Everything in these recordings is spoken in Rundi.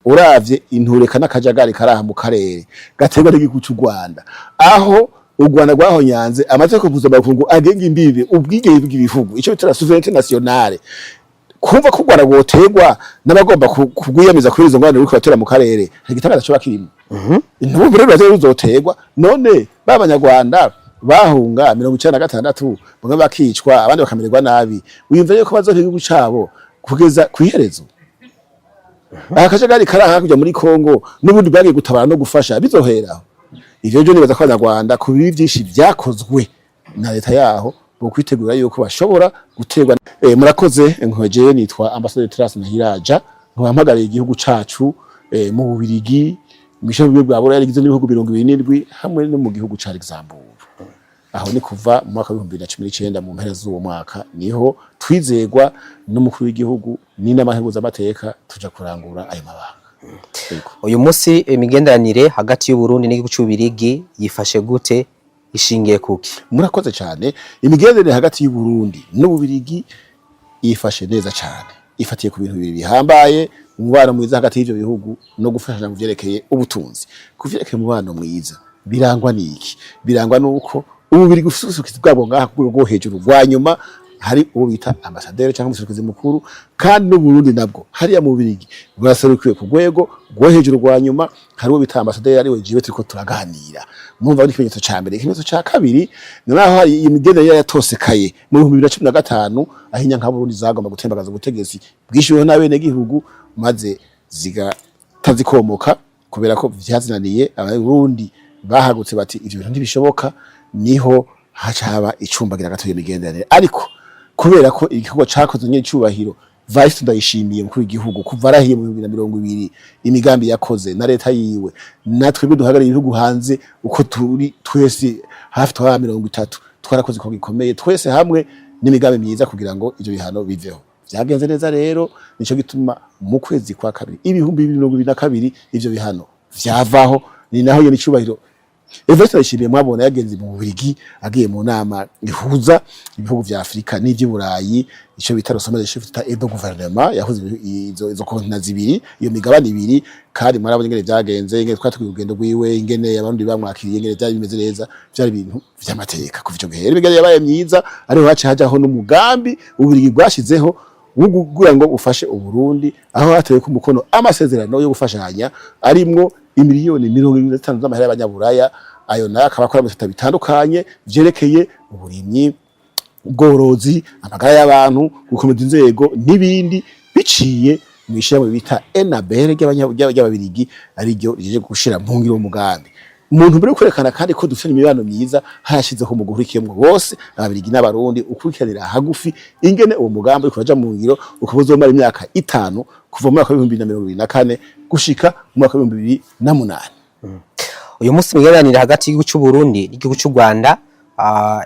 Uravye intureka n'akajagari karaha mu karere gaterwa n'igihugu c'u Rwanda, aho u Rwanda rwahonyanze amategeko mpuzamakungu agenga imbibe, ubwigenge bw'ibihugu, ico bita la souveraineté nationale, kumva ko u Rwanda rwoterwa n'abagomba kugwiyamiza kuri izo ngorane ruriko ruratera mu karere, hari igitangaza coba kirimo? Ntumva rero rero ruzoterwa. None ba Banyarwanda bahunga 96, bamwe bakicwa, abandi bakamererwa nabi, wiyumva yuko bazoha igihugu cabo kugeza kw'iherezo? Aka kajagari kari hakurya muri Kongo n'ubundi bwagiye gutabara no gufasha, bizoheraho? Ivyo byo nibaza ko Abanyarwanda, ku bibi vyinshi vyakozwe na leta yaho, bo kwitegura yuko bashobora guterwa. Murakoze. Nkojeje nitwa Ambassadeur Terence Ntahiraja, nkaba igihugu cacu mu Bubirigi, mw'ishami bwa Buraya rigizwe n'ibihugu 27, hamwe no mu gihugu ca Luxembourg. Aho ni kuva mu mwaka wa 2019, mu mpera z'uwo mwaka niho twizegwa n'umukuru w'igihugu n'inama nkenguzamateka tuja kurangura ayo mabanga. Yego. Uyu munsi imigenderanire hagati y'u Burundi n'igihugu c'Ububirigi yifashe gute, ishingiye kuki? Murakoze cyane. Imigenderanire hagati y'u Burundi n'Ububirigi yifashe neza cyane, ifatiye ku bintu bibiri bihambaye: umubano mwiza hagati y'ivyo bihugu no gufashanya mu vyerekeye ubutunzi. Ku vyerekeye umubano mwiza, birangwa n'iki? Birangwa n'uko Ububirigi bufise ubuserukizi bwabwo ngaha ku rwego rwo hejuru rwa nyuma, hari uwo bita ambasaderi cyangwa umuserukizi mukuru, kandi n'Uburundi nabwo hariya mu Bubirigi buraserukiwe ku rwego rwo hejuru rwa nyuma, hari uwo bita ambasaderi, ariwe jiwe turiko turaganira. Murumva ari ikimenyetso ca mbere. Ikimenyetso ca kabiri ni naho hari imigenderanire yatosekaye mu 2015, aho inyankaburundi zagomba gutembagaza ubutegetsi bwishyuriweho n'abenegihugu, maze zigatazikomoka kubera ko vyazinaniye. Abarundi bahagutse bati: "Ivyo bintu ntibishoboka." Niho haca haba icumbagira gato iyo migenderanire, ariko kubera ko igikorwa cakozwe ny'icubahiro Vice Ndayishimiye, mukuru w'igihugu, kuva arahiye mu 2020, imigambi yakoze na leta yiwe, natwe duhagarariye ibihugu hanze uko turi twese hafi twaba 30, twarakoze igikorwa gikomeye twese hamwe n'imigambi myiza kugira ngo ivyo bihano biveho. Vyagenze neza rero, nico gituma mu kwezi kwa kabiri 2022 ivyo bihano vyavaho. Ni naho iyo nicubahiro Evariste Ndayishimiye mwabona yagenze mu Bubiligi, agiye mu nama ihuza ibihugu vya Afrika n'ivy'Uburayi, ico bita le sommet des chefs d'État et de gouvernement, yahuza izo continents zibiri, iyo migabane ibiri. Kandi mwarabonye ingene vyagenze, ingene twatugiye urugendo rwiwe, ingene Abarundi bamwakiriye, ingene vyari bimeze neza, vyari ibintu vy'amateka. Kuva ico gihe rero imigenderanire yabaye myiza, ariho haciye hajaho n'umugambi Ububirigi bwashizeho wo kugira ngo ufashe Uburundi, aho hatewe ku mukono amasezerano yo gufashanya arimwo imiliyoni 75 z'amahera y'abanyaburaya. Ayo nayo akaba akora mu bisata bitandukanye vyerekeye uburimyi, ubworozi, amagara y'abantu, gukomeza inzego n'ibindi, biciye mu ishirahamwe bita Enabel ry'Ababirigi, ariryo rije gushira mu ngiro umugambi. Mu ntumbero yo kwerekana kandi ko dufite imibano myiza, harashizeho mu guhurikiyemwo bose, Ababirigi n'Abarundi, ukurikiranira hagufi ingene uwo mugambi uriko uraja mu ngiro, ukaba uzomara imyaka 5, kuva mu mwaka wa 2024 gushika mu mwaka wa 2008. Uyu munsi imigenderanire hagati y'igihugu c'u Burundi n'igihugu c'u Rwanda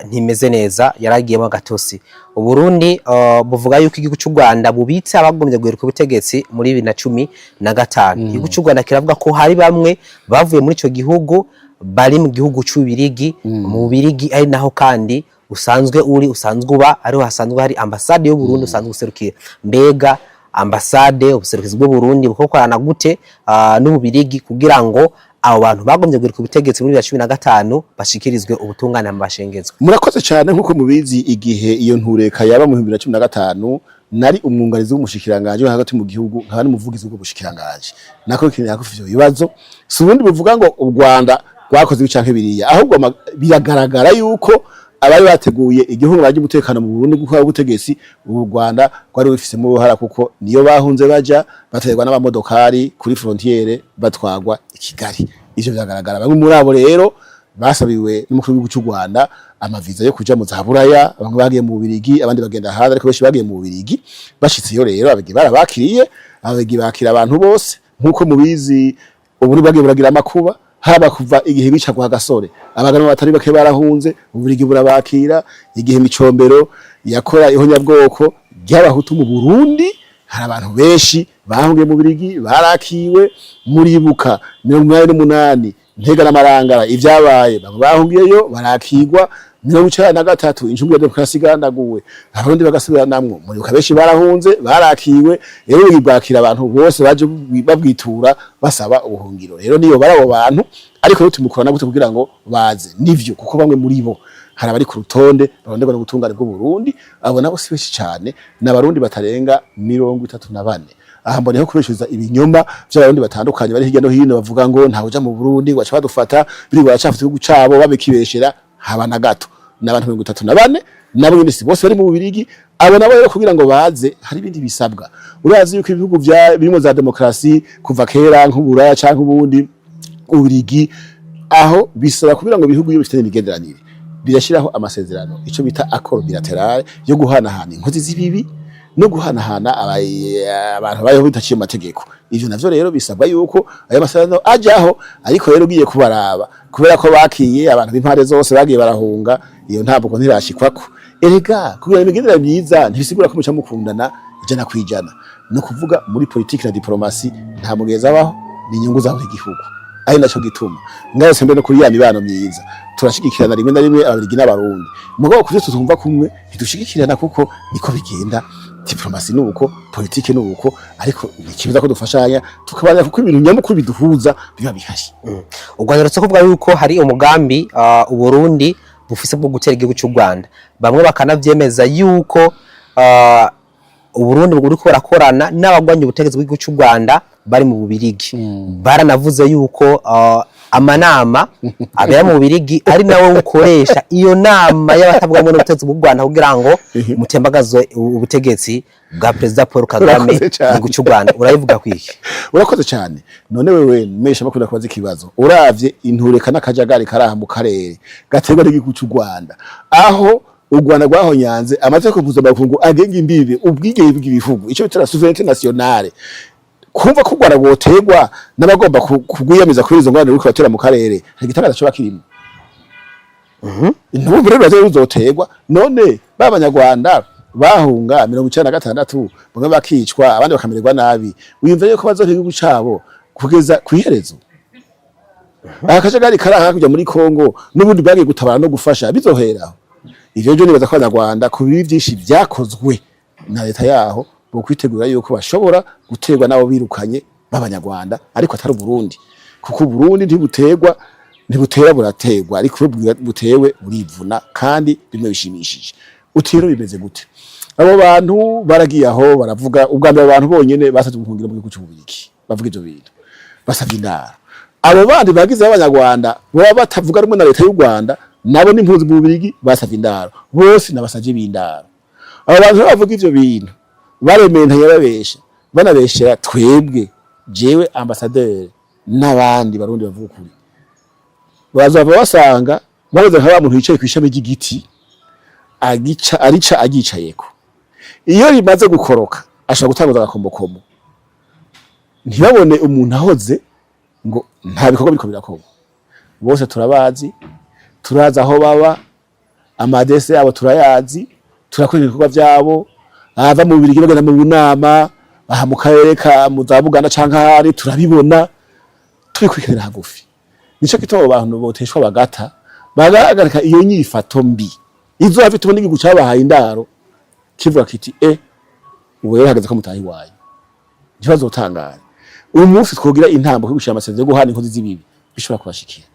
ntimeze neza, yaragiyemo gatosi. Uburundi buvuga yuko igihugu c'u Rwanda bubitse abagombye guheruka ubutegetsi muri 2015. Igihugu c'u Rwanda kiravuga ko hari bamwe bavuye muri ico gihugu bari mu gihugu c'Ububirigi, mu Bubirigi ari naho kandi usanzwe uri, usanzwe uba, ariho hasanzwe hari ambasade y'u Burundi usanzwe userukira. Mbega ambasade, ubuserukizi bw'u Burundi bukorana gute n'Ububirigi kugira ngo abo bantu bagombye guheruka ubutegetsi muri 2015 bashikirizwe ubutungane mu bashengezwe? Murakoze cyane. Nk'uko mubizi, igihe iyo ntureka yaba mu 2015, nari umwunganizi w'umushikiranganje hagati mu gihugu, nkaba n'umuvugizi w'ubwo bushikiranganje. Nako kintu hakufi ivyo bibazo, si ubundi buvuga ngo u Rwanda rwakoze ibi canke biriya, ahubwo biragaragara yuko abari bateguye igihugu ry'umutekano mu Burundi gukora ubutegetsi, u Rwanda rwari rubifisemo uruhara, kuko niyo bahunze baja baterwa n'abamodokari kuri frontière, batwagwa i Kigali. Ivyo biragaragara. Bamwe muri abo rero basabiwe n'umukuru w'igihugu cy'u Rwanda amaviza yo kuja mu za Buraya. Bamwe bagiye mu Bubirigi, abandi bagenda hanze, ariko benshi bagiye mu Bubirigi. Bashitseyo rero, Ababirigi barabakiriye. Ababirigi bakira abantu bose. Nk'uko mubizi, ubu bagiye buragira amakuba, haba kuva igihe bica kwa Gasore, abagabo batari bake barahunze, Ububirigi burabakira. Igihe Micombero yakora ihonyabwoko ry'Abahutu mu Burundi, hari abantu benshi bahungiye mu Birigi, barakiwe. Muribuka 88, Ntega n'Amarangara, ivyabaye, bamwe bahungiyeyo barakigwa. 93 incungu ya demokarasi igandaguwe, Abarundi bagasubiranamwo. Muribuka benshi barahunze, barakiwe. Rero bwakira abantu bose baje babwitura basaba ubuhungiro. Rero niyo bari abo bantu, ariko rero tumukorana gute kugira ngo baze? Nivyo, kuko bamwe muri bo hari abari ku rutonde baronderwa n'ubutungane bw'u Burundi. Abo nabo si benshi cane, ni Abarundi batarenga 34. Aha mboneyeho kubeshuza ibinyoma vy'Abarundi batandukanye bari hirya no hino bavuga ngo ntawe uja mu Burundi, ngo baca badufata, biri baracafite igihugu cabo, babikibeshera haba na gato. Ni abantu 34, nabo nyene si bose bari mu Bubirigi. Abo nabo rero kugira ngo baze hari ibindi bisabwa. Urazi yuko ibihugu vya birimo za demokarasi kuva kera, nk'Uburaya canke ubundi Ububirigi, aho bisaba kugira ngo ibihugu iyo bifitanye imigenderanire birashyiraho amasezerano, ico bita accord bilatéral, yo guhanahana inkozi z'ibibi no guhanahana abantu bayeho bitaciye mu mategeko. Ivyo navyo rero bisabwa yuko ayo masezerano ajaho. Ariko rero ugiye kubaraba, kubera ko bakiye abantu b'impande zose bagiye barahunga, iyo ntabwo ntirashikwako. Erega kugira imigenderanire myiza ntibisigura ko muca mukundana 100%. No kuvuga muri politiki na diplomasi, nta mugezi abaho, ni inyungu za buri gihugu. Ari naco gituma ngarutse mbere no kuri ya mibano myiza, turashigikirana rimwe na rimwe Ababirigi n'Abarundi, mugabo kuvyo tutumva kumwe ntidushigikirana, kuko niko bigenda. Diplomasi nuko, politiki nuko, ariko nikibuza ko dufashanya tukabanya, kuko ibintu nyamukuru biduhuza biba bihari. U Rwanda ruretse kuvuga yuko hari umugambi Uburundi bufise bwo gutera igihugu cy'u Rwanda, bamwe bakanavyemeza yuko Uburundi buriko burakorana n'abagwanya ubutegetsi bw'igihugu cy'u Rwanda bari mu Bubirigi. Baranavuze yuko amanama abera mu Bubirigi ari nawe ukoresha iyo nama y'abatavuga rumwe n'ubutegetsi bw'u Rwanda kugira ngo mutembagaze ubutegetsi bwa Perezida Paul Kagame Urakoze mu cane. gihugu cy'u Rwanda. Urabivuga kwiki? Urakoze cyane. None wewe mesha makunda kubaza ikibazo, uravye intureka n'akajagari karaha mu karere gaterwa n'igihugu cy'u Rwanda, aho u Rwanda rwahonyanze amategeko mpuzamakungu agenga imbibe, ubwigenge bw'ibihugu, ico bita la souveraineté nationale, kumva ko u Rwanda rwoterwa n'abagomba kugwiyamiza kuri izo ngorane ruriko batera mu karere, hari igitangaza coba kirimo? Ntumva rero rero ruzoterwa. None ba Banyarwanda bahunga 96, bamwe bakicwa, abandi bakamererwa nabi, wiyumva yuko bazoha igihugu cabo kugeza kw'iherezo? Aka kajagari kari aha hakurya muri Kongo n'ubundi bwagiye gutabara no gufasha, bizoheraho ivyo? Byo nibaza ko Abanyarwanda ku bibi vyinshi vyakozwe na leta yaho bo kwitegura yuko bashobora guterwa n'abo birukanye b'Abanyarwanda, ariko atari Burundi, kuko Burundi ntibuterwa, ntibutera, buraterwa. Ariko iyo butewe burivuna kandi bimwe bishimishije. Uti rero bimeze gute? Abo bantu baragiye aho baravuga ubwa mbere, abantu bonyene basavye ubuhungiro mu gihugu c'Ububirigi, bavuga ivyo bintu basavye indaro. Abo bandi bagize b'Abanyarwanda baba batavuga rumwe na leta y'u Rwanda, nabo n'impunzi mu Bubirigi, basavye indaro. Bose nabasavye b'indaro. Abo bantu bavuga ivyo bintu barementanye, babesha, banabeshera twebwe, jewe ambassadeur n'abandi Barundi bavuga ukuri, bazava basanga bameze nka wa muntu yicaye kw'ishami ry'igiti agica arica agicayeko. Iyo rimaze gukoroka ashobora gutanguza agakomokomo, ntibabone umuntu ahoze ngo nta bikorwa biriko birakorwa. Bose turabazi, turazi aho baba, amadese yabo turayazi, turakora ibikorwa vyabo. Ava mu Bubirigi bagenda mu bunama aha mu karere ka mu za Buganda canke ahari, turabibona, tubikurikiranira hagufi. Nico gituma abo bantu boteshwa bagata, bagahagarika iyo nyifato mbi izohava ituma n'igihugu cabahaye indaro kivuga kiti: "E, ubu rero hageze ko mutaha iwanyu." Ntibazotangare uyu munsi twogira intambo yo gushira amasezerano yo guhana inkozi z'ibibi, bishobora kubashikira.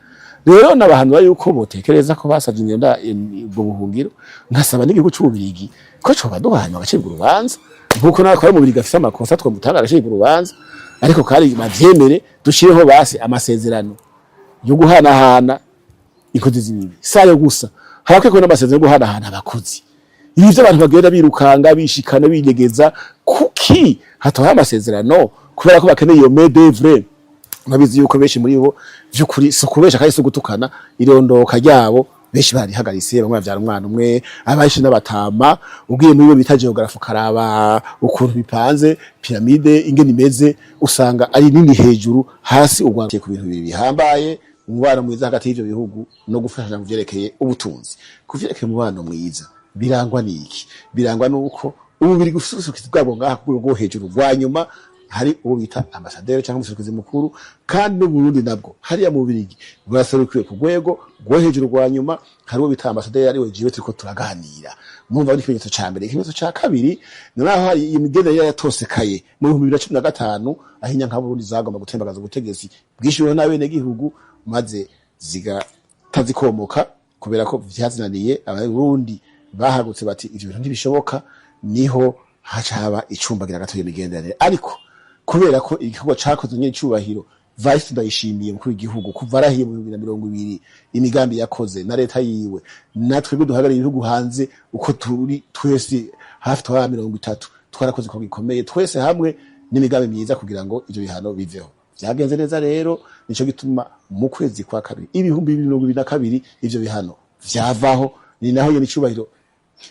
Rero nabahanura yuko botekereza ko basavye ingenda ubwo buhungiro, nkasaba n'igihugu c'Ububirigi ko cobaduha, hanyuma agacibwa urubanza, nkuko natwe mu Bubirigi afise amakosa twomutanga agacibwa urubanza. Ariko kandi bavyemere, dushireho basi amasezerano yo guhanahana inkozi z'ibibi. Sayo gusa, harakwiye kubona amasezerano yo guhanahana abakozi. Ibi vy'abantu bagenda birukanga, bishikana, binyegeza, kuki hatabaye amasezerano? Kubera ko bakeneye iyo main d'œuvre. Urabizi yuko benshi muri bo vy'ukuri si ukubesha kandi si ugutukana, irondoka ryabo benshi barihagaritse, bamwe bavyara umwana umwe, abenshi n'abatama. Ugiye muri bo bita géographie, ukaraba ukuntu bipanze, pyramide ingene imeze, usanga ari nini hejuru, hasi u Rwanda. Ku bintu bibiri bihambaye: umubano mwiza hagati y'ivyo bihugu no gufashanya mu vyerekeye ubutunzi. Ku vyerekeye umubano mwiza, birangwa n'iki? Birangwa n'uko Ububirigi bufise ubuserukizi bwabwo ngaha ku rwego rwo hejuru rwa nyuma. Hari uwo bita ambasaderi cyangwa umuserukizi mukuru, kandi n'Uburundi nabwo hariya mu Bubirigi buraserukiwe ku rwego rwo hejuru rwa nyuma. Hari uwo bita ambasaderi, ariwe jiwe turiko turaganira. Murumva ari ikimenyetso ca mbere. Ikimenyetso ca kabiri ni naho hari imigenderanire yatosekaye mu 2015, aho inyankaburundi zagomba gutembagaza ubutegetsi bwishyuriweho n'abenegihugu, maze zigatazikomoka kubera ko vyazinaniye. Abarundi bahagutse bati ivyo bintu ntibishoboka. Niho haca haba icumbagira gato iyo migenderanire. Ariko kubera ko igikorwa cakozwe nyene icubahiro Vice Ndayishimiye, mukuru w'igihugu, kuva arahiye mu 2020, imigambi yakoze na leta yiwe, natwebwe duhagarariye ibihugu hanze uko turi twese hafi twaba 30, twarakoze igikorwa gikomeye twese hamwe n'imigambi myiza kugira ngo ivyo bihano biveho. Vyagenze neza. Rero nico gituma mu kwezi kwa kabiri 2022 ivyo bihano vyavaho. Ni naho nyene icubahiro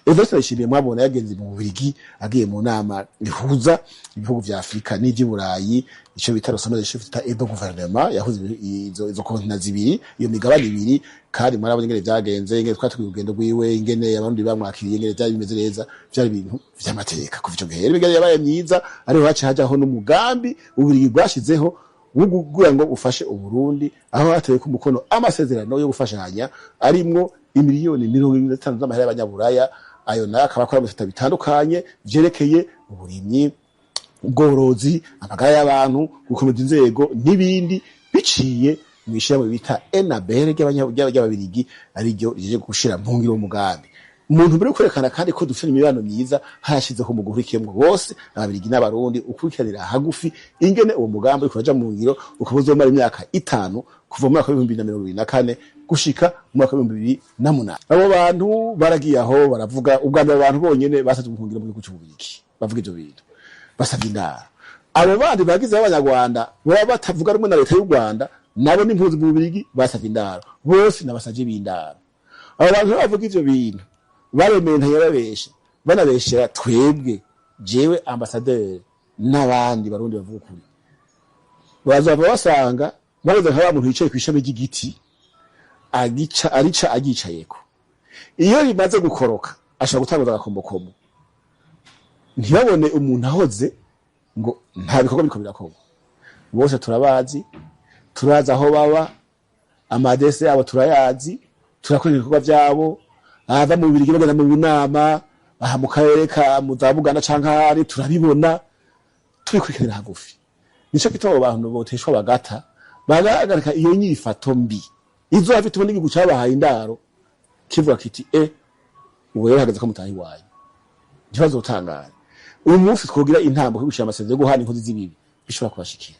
Evariste Ndayishimiye mwabona yagenze mu Bubiligi, agiye mu nama ihuza ibihugu vya Afrika n'ivy'i Burayi, ico bita le sommet des chefs d'État et de gouvernement, yahuza izo continents zibiri, iyo migabane ibiri. Kandi mwarabonye ingene vyagenze, ingene twatugiye urugendo rwiwe, ingene abarundi bamwakiriye, ingene vyari bimeze neza. Vyari ibintu vy'amateka. Kuva ico gihe rero imigenderanire yabaye myiza, ariho haciye hajaho n'umugambi Ububiligi bwashizeho wo kugira ngo ufashe Uburundi, aho hatewe ku mukono amasezerano yo gufashanya arimwo imiliyoni 75 z'amahera y'abanyaburaya. Ayo nayo akaba akora mu bisata bitandukanye vyerekeye uburimyi, ubworozi, amagara y'abantu, gukomeza inzego n'ibindi, biciye mu ishirahamwe bita Enabel ry'Ababirigi, ariryo rije gushira mu ngiro umugambi. Mu ntumbero yo kwerekana kandi ko dufite imibano myiza, harashizeho mu guhurikiyemwo bose, Ababirigi n'Abarundi, ukurikiranira hagufi ingene uwo mugambi uriko uraja mu ngiro, ukaba uzomara imyaka 5, kuva mu mwaka w'2024 gushika mu mwaka w'2008. Abo bantu baragiye aho baravuga. Ubwa mbere, abantu bonyene basavye ubuhungiro mu gihugu c'Ububirigi bavuga ivyo bintu, basavye indaro. Abo bandi bagize b'Abanyarwanda baba batavuga rumwe na leta y'u Rwanda, nabo n'impunzi mu Bubirigi, basavye indaro. Bose n'abasavye b'indaro. Abo bantu bavuga ivyo bintu baremeye, ntayababesha, banabeshera twebwe, jewe ambasaderi n'abandi Barundi bavuga ukuri. Bazava basanga bameze nka wa muntu yicaye kw'ishami ry'igiti, agica arica agicayeko. Iyo rimaze gukoroka ashobora gutanguza agakombokombo, ntibabone umuntu ahoze ngo nta bikorwa biriko birakorwa. Bose turabazi, turazi aho baba, amadese yabo turayazi, turakora ibikorwa vyabo. Ava mu Bubirigi bagenda mu nama aha mu karere ka mu za Buganda canke ahari, turabibona, tubikurikiranira hagufi. Nico gituma abo bantu boteshwa bagata, bagahagarika iyo nyifato mbi izohava ituma n'igihugu cabahaye indaro kivuga kiti: "E, ubu rero hageze ko mutaha iwanyu." Ntibazotangare uyu munsi twogira intambo yo gushira amasezerano yo guhana inkozi z'ibibi, bishobora kubashikira.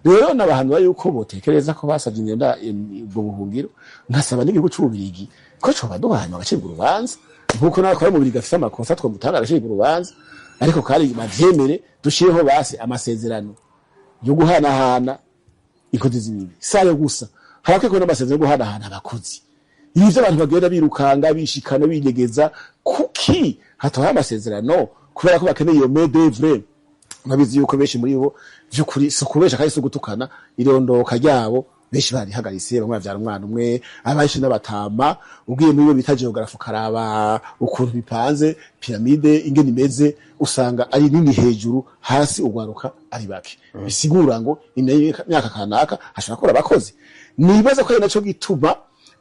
Rero nabahanura yuko botekereza ko basavye imyenda ubwo buhungiro. Nkasaba n'igihugu c'Ububirigi ko coba hanyuma agacibwa urubanza, nkuko nawe akora mu Bubirigi afise amakosa twomutanga agacibwa urubanza. Ariko kandi bavyemere, dushireho basi amasezerano yo guhanahana inkozi z'ibibi. Sayo gusa, harakwiye kubona amasezerano yo guhanahana abakozi. Ibi vy'abantu bagenda birukanga, bishikana, binyegeza, kuki hatabaye amasezerano? Kubera ko bakeneye iyo main d'oeuvre. Babizi yuko benshi muri bo, vy'ukuri si ukubesha kandi si ugutukana, irondoka ryabo benshi barihagaritse. Bamwe bavyara umwana umwe, abenshi n'abatama. Ugiye muri bo bita géographie, ukaraba ukuntu bipanze, pyramide ingene imeze, usanga ari nini hejuru, hasi ugwaruka ari bake. Bisigura ngo imyaka kanaka hashobora kubura abakozi. Nibaza ko ari naco gituma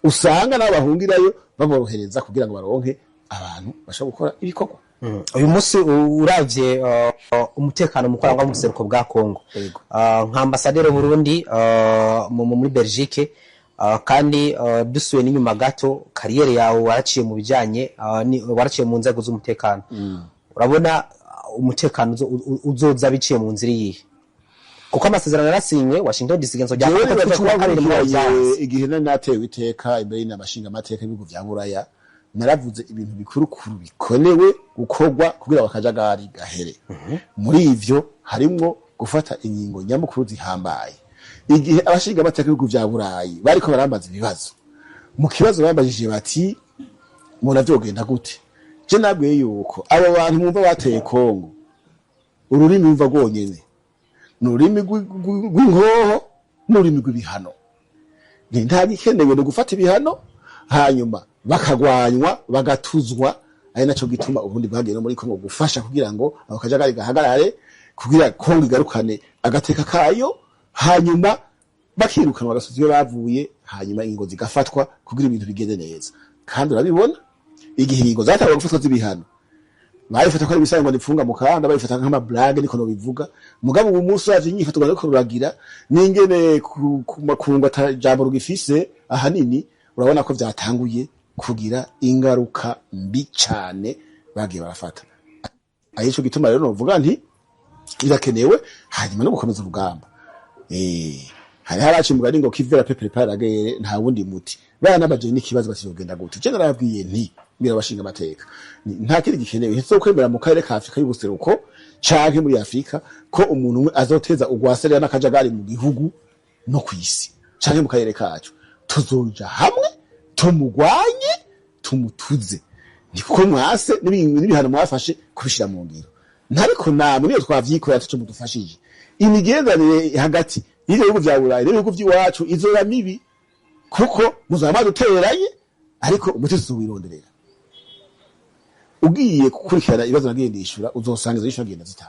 usanga nabo bahungirayo baborohereza kugira ngo baronke abantu bashobora gukora ibikorwa. Uyu munsi uravye umutekano mu kurangwa mu buseruko bwa Kongo, nka ambasaderi Burundi muri Belgique, kandi dusuye n'inyuma gato carrière yawe, waraciye mu bijanye waraciye mu nzego z'umutekano, urabona umutekano uzoza biciye mu nzira iyihe? Kuko amasezerano yarasinywe Washington DC genzo rya Jewe nibaza cumi na ko kabiri muri nkurikiranye igihe nari natewe iteka imbere y'inama nshingamateka y'ibihugu vya Buraya, naravuze ibintu bikurukuru bikonewe gukorwa kugira ngo akajagari gahere. Muri ivyo harimwo gufata ingingo nyamukuru zihambaye. Igihe abashingamateka b'ibihugu vya Burayi bariko barambaza ibibazo, mu kibazo bambajije bati: "Mubona vyogenda gute?" Je nabwiye yuko abo bantu mwumva bateye Kongo, ururimi bumva rwonyene ni ururimi rw'inkoho n'ururimi rw'ibihano. Ni nta gikenewe, ni gufata ibihano hanyuma bakagwanywa, bagatuzwa. Ari naco gituma ubundi bwagiye no muri Kongo gufasha kugira ngo ako kajagari gahagarare. Kugira Kongo igarukane agateka kayo, hanyuma bakirukanwa agasozi iyo bavuye, hanyuma ingingo zigafatwa kugira ibintu bigende neza. Kandi urabibona, igihe ingingo zatanguye gufatwa z'ibihano, bayifata ko ari ibisanzwe, ngo mu kanda, bayifata nk'ama blagues, niko nobivuga. Mugabo ubu munsi uravye inyifato rwanda ruriko ruragira n'ingene ku makungu atajambo rugifise ahanini, urabona ko vyatanguye kugira ingaruka mbi cane bagiye barafata. Arico gituma rero novuga nti birakenewe, hanyuma no gukomeza urugamba. Hari haraci umugani ngo "Qui veut la paix prépare la guerre". Nta wundi muti. Baranabaje n'ikibazo bati "Yogenda gute?" Je narababwiye nti mbwira abashinga amateka, nta kindi gikenewe, ntizokwemera mu karere ka Afrika y'ubuseruko canke muri Afrika ko umuntu umwe azoteza ugwaserera n'akajagari mu gihugu no kw'isi canke mu karere kacu. Tuzoja hamwe tumugwanye, tumutuze. Ni kuko mwase n'ibihano mwafashe kubishira mu ngiro, ntariko namwe niyo twavyikorera tuco mudufashije. Imigenderanire hagati y'ivyo bihugu vya Burayi n'ibihugu vy'iwacu izora mibi, kuko muzaba mwadutereranye, ariko umuti tuzowironderera. Ugiye gukurikirana ibibazo nagiye ndishura, uzosanga izo nyishu nagenda zitanga.